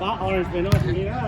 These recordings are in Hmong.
Pab orange pem no xwb na.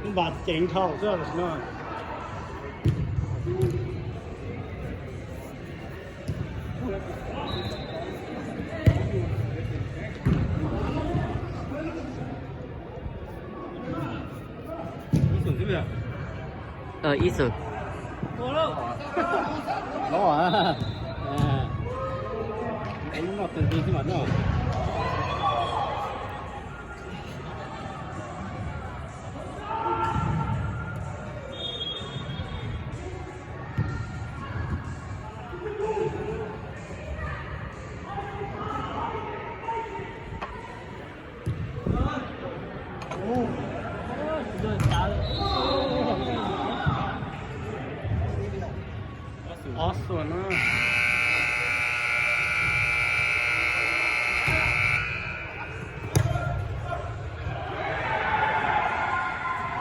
Npam ceev dhau xwb no. Ib xus. Ob xus na.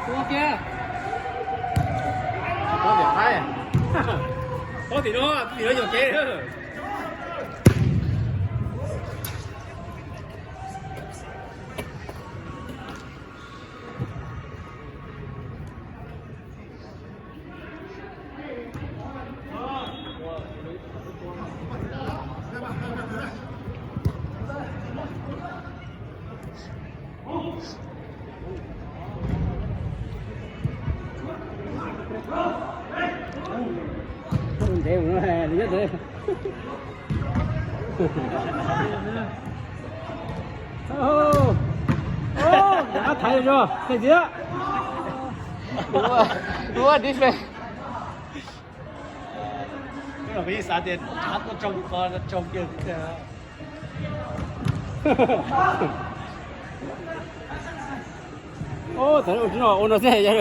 Tua kiag. Tua tim no, tim no nyuam kev. Ntev mus no, ntev. Thaiv zoo, thaiv tiag. Ua, ua defense. Peb xav tias tuaj tsoo ko tsoo kiag. Ua no xwb.